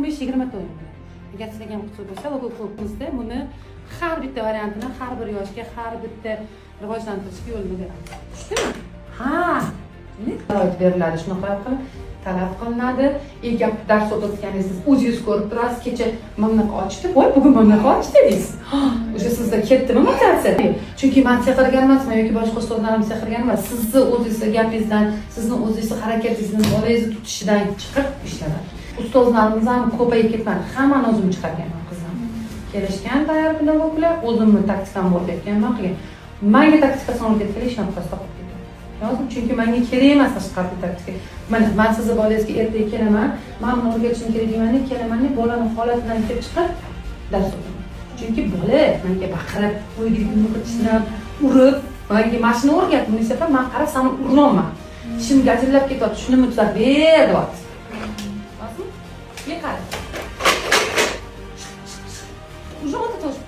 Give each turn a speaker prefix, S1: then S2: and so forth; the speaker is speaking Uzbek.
S1: 15-20 ta o'yin bilan. Agar sizlarga ham qiziq bo'lsa, Logo klubimizda buni har bitta variantini har bir yoshga, har bitta rivojlantirishga yo'lini beramiz. Tushdimi? Ha, sharoit beriladi, shunaqa qilib talab qilinadi. И gap, dars o'tayotganingizni siz o'zingiz ko'rib turasiz. Kecha mana bunaqa ochdi, voy, bugun mana bunaqa ochdi deysiz. O'sha sizda ketdimi motivatsiya? Chunki man sehrgar emasman yoki boshqa ustozlarim sehrgar emas. Sizni o'zingizni gapingizdan, sizni o'zingizni harakatingizdan, bolangizni tutishidan chiqib ishlanadi. Ustozlarimiz ham ko'payib ketmadi, hammani o'zim chiqarganman. Qizim kelishgan, tayyor pedagoglar, o'zimni taktikamni o'rgatganman, qilgan. Manga taktikasini o'rgatganlar ishonib topib ketadi lozim, chunki manga kerak emas tashqarida taktika. Mana man sizni bolangizga ertaga kelaman, man buni o'rgatishim kerak deymanda, kelaman, bolani holatidan kelib chiqib dars o'taman. Chunki bola manga baqirib, o'yga tishlab, urib, manga mana shuni o'rgat, buni desam, man qarab sani uryapman, tishim gajillab ketyapti, shuni tuzatib ber deyapti. Rostmi? Keyin qara, уже ota тоже.